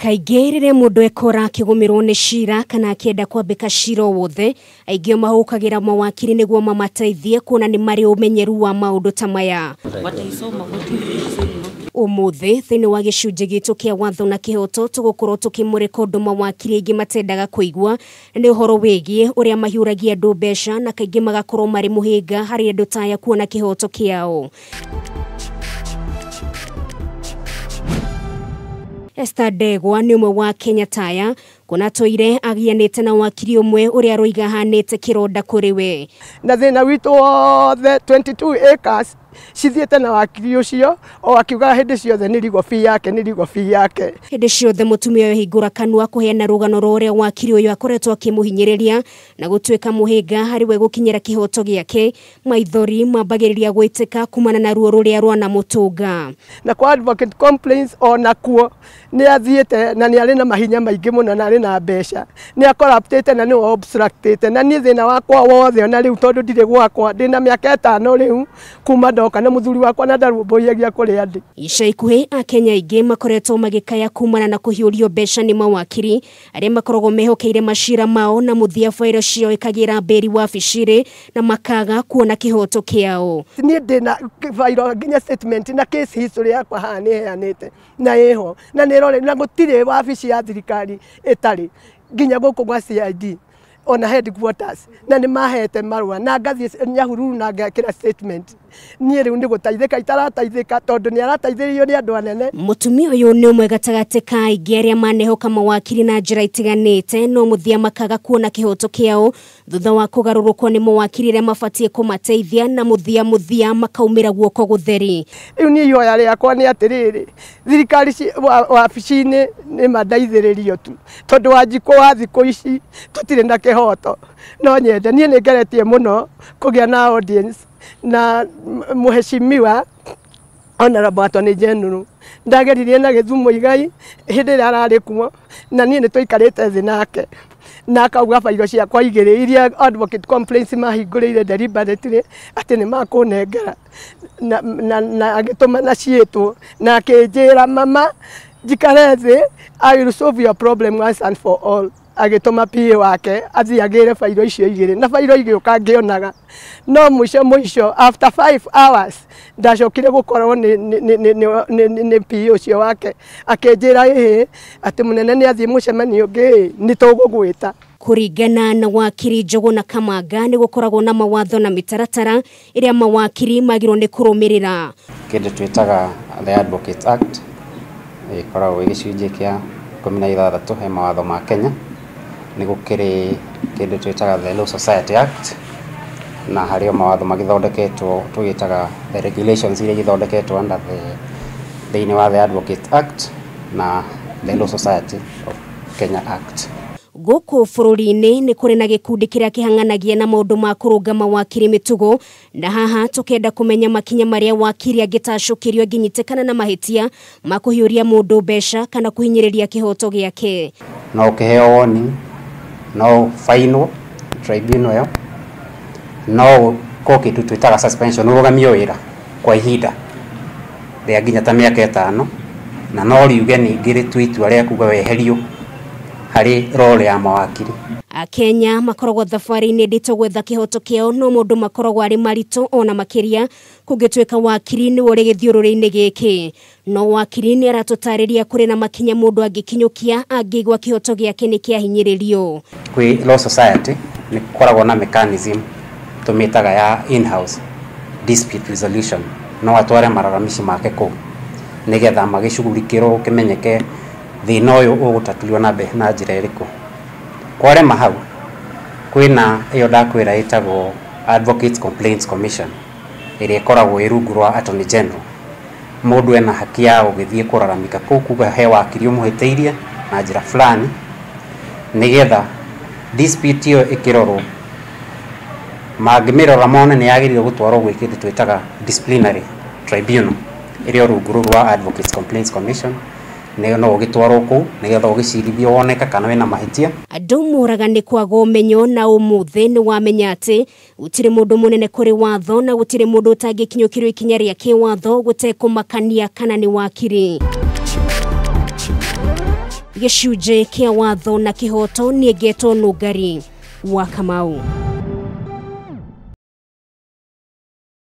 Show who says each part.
Speaker 1: Kaingĩ rĩrĩa mũndũ ekora akĩgũmĩrwo nĩ cira kana akĩenda kwambĩka cira o wothe, aingĩ mahũkagĩra mawakiri nĩguo mamateithie kuona nĩ marĩ ũmenyeru wa maũndũ ta maya. Ũmũthĩ thĩinĩ wa gĩcunjĩ gitũ kĩa watho na kĩhoto tũgũkorwo tũkĩmũrĩka ũndũ mawakiri aingĩ matendaga kũigua nĩ ũhoro wĩgiĩ ũrĩa mahiũragia andũ mbeca na kaingĩ magakorwo marĩ mũhĩnga harĩ andũ ta aya kuona kĩhoto kĩao. Esther Ndegwa nĩ ũmwe wa Kenya taya kuona tũire agianĩte na wakiri ũmwe ũrĩa aroiga ahanĩte kĩronda kũrĩ we.
Speaker 2: Na thĩna witũ wothe 22 acres cithiĩte na wakiri ũcio o akiugaga hĩndĩ ciothe nĩ legal fee yake, nĩ legal fee yake.
Speaker 1: Hĩndĩ ciothe mũtumia ũyũ ahingũra kanua kũheana rũgano rwa ũrĩa wakiri ũyũ akoretwo akĩmũhinyĩrĩria na gũtuĩka mũhĩnga harĩ we gũkinyĩra kĩhoto gĩake, maithori mambagĩrĩria gwĩtĩka kumana na ruo rũrĩa rwanamũtũnga.
Speaker 2: Na kwa advocate complaints ona kuo nĩ athiĩte na nĩ arĩ na mahinya maingĩ mũno na arĩ na mbeca, nĩ akorruptĩte na nĩ obstructĩte. Na niĩ thĩna wakwa wothe ona rĩu tondũ ndirĩ gwakwa, ndĩna mĩaka 5 rĩu kuma ndoka na mũthuri wakwa na ndarũmbũiyagia kũrĩa ndĩ.
Speaker 1: Ica ikuhĩ Akenya aingĩ makoretwo magĩkaya kumana na kũhiũrio mbeca nĩ mawakiri arĩa makoragwo mehokeire macira mao na mũthia bairo ciao ĩkagĩra mbĩri wabici-rĩ na makaga kuona kĩhoto kĩao.
Speaker 2: Niĩ ndĩna bairo nginya statement na case history yakwa haha nĩ heanĩte na ĩho na nĩ ĩrore na gũtirĩ wabici ya thirikari ĩtarĩ nginya gũkũ gwa CID ona headquarters na nĩ mahete marũa na ngathiĩ Nyahururu na ngekĩra statement. Niĩ rĩu nĩ gũteithĩka itarateithĩka tondũ nĩ arateithĩrĩrio nĩ andũ anene.
Speaker 1: Mũtumia ũyũ nĩ ũmwe gatagatĩ ka aingĩ arĩa manehoka mawakiri na njĩra itiganĩte no mũthia makaga kuona kĩhoto kĩao thutha wa kũgarũrũkwo nĩ mawakiri arĩa mabatiĩ kũmateithia na mũthia makaumĩra guoko gũtheri.
Speaker 2: Rĩu niĩ ihoya rĩakwa nĩ atĩrĩrĩ, thirikari wabici-inĩ nĩ mandeithĩrĩrio tu tondũ Wanjikũ wa thikũ ici tũtirĩ na kĩhoto. No nyende niĩ nĩ ngeretie mũno kũgĩa na audience na mũheshimiwa Honorable Attorney General. Ndageririe na Gĩthumo Igai hĩndĩ ĩrĩa ararĩ kuo na niĩ nĩ twaikarĩte thĩ nake na akauga bairo ciakwa igĩrĩ iria advocate complaints mahingũrĩire deliberately atĩ nĩ makũnengera na agĩtũma na ciĩtwo na akĩnjĩra mama njikare thĩ, I will solve your problem once and for all. Agĩtũma PA wake athiĩ agĩre bairo icio igĩrĩ na bairo igĩũka ngĩonaga, no mũico after 5 hours ndacokire gũkorwo nĩ PA ũcio wake akĩnjĩra ĩhĩ atĩ mũnene nĩ athiĩ mũcemanio ũngĩ nĩ tũgũgwĩta.
Speaker 1: Kũringana na wakiri Njuguna Kamanga nĩ gũkoragwo na mawatho na mĩtaratara ĩrĩa mawakiri magĩrĩirwo nĩ kũrũmĩrĩra.
Speaker 3: Kĩndũ twĩtaga the Advocates Act ĩkoragwo ĩ gĩcunjĩ kĩa 16 he mawatho ma Kenya. Nĩ gũkĩrĩ kĩndũ twĩtaga the Law Society Act na harĩ o mawatho magĩthondeketwo tũgĩtaga the regulations iria igĩthondeketwo under the thĩinĩ wa the Advocates Act na the Law Society of Kenya Act.
Speaker 1: Gũkũ bũrũri-inĩ nĩ kũrĩ na gĩkundi kĩrĩa kĩhang'anagia na maũndũ ma kũrũnga mawakiri mĩtugo na haha tũkenda kũmenya makinya marĩa wakiri angĩtacũkĩrio angĩnyitĩkana na mahĩtia ma kũhiũria mũndũ mbeca kana kũhinyĩrĩria kĩhoto gĩake.
Speaker 3: No ũkĩheo warning, no fainwo tribunal ĩyo, no ko kĩndũ twĩtaga suspension, ũrũgamio wĩra kwa ihinda rĩa nginya ta mĩaka 5 na no riuge ningĩ rĩtue itua rĩa kuga weherio harĩ role ya mawakiri.
Speaker 1: Akenya makoragwo thabarĩ-inĩ nditũ gwetha kĩhoto kĩao no maũndũ makoragwo arĩ maritũ ona makĩria kũngĩtuĩka wakiri nĩwe ũrĩ gĩthiũrũrĩ-inĩ gĩkĩ. No wakiri nĩ aratũtarĩria kũrĩ na makinya mũndũ angĩkinyũkia angĩigua kĩhoto gĩake nĩ kĩahinyĩrĩrio.
Speaker 3: Kwĩ Law Society nĩ gũkoragwo na mechanism tũmĩtaga ya in-house dispute resolution, no atware malalamishi make kũu nĩgetha magĩcugurikĩrwo gũkĩmenyeke thĩna ũyũ ũgũtatuo na njĩra ĩrĩkũ. Kwarema hau kwĩna ĩyo ndakwĩra ĩtagwo Advocates Complaints Commission ĩrĩa ĩkoragwo ĩ rungu rwa Attorney General. Mũndũ ena haki ya gũgĩthiĩ kũraramika kũu kuga he wakiri ũmũhĩtĩirie na njĩra fulani nĩgetha dispute ĩyo ĩkĩrorwo mangĩmĩrora mone nĩ yagĩrĩirwo gũtwarwo gwĩ kĩndũ twĩtaga disciplinary tribunal ĩrĩa rungu rwa Advocates Complaints Commission nĩ no ũgĩtwarwo kũu nĩgetha ũgĩcirithio woneke kana wĩna mahĩtia.
Speaker 1: Andũ moraga nĩ kwaga ũmenyo na ũmũthĩ nĩ wamenya atĩ gũtirĩ mũndũ mũnene kũrĩ watho na gũtirĩ mũndũ ũtangĩkinyũkĩrwo ikinya rĩa kĩwatho gũtekũmakania kana nĩ wakiri. Gĩcunjĩ kĩa watho na kĩhoto. Niĩ ngetwo Nũngari wa Kamau.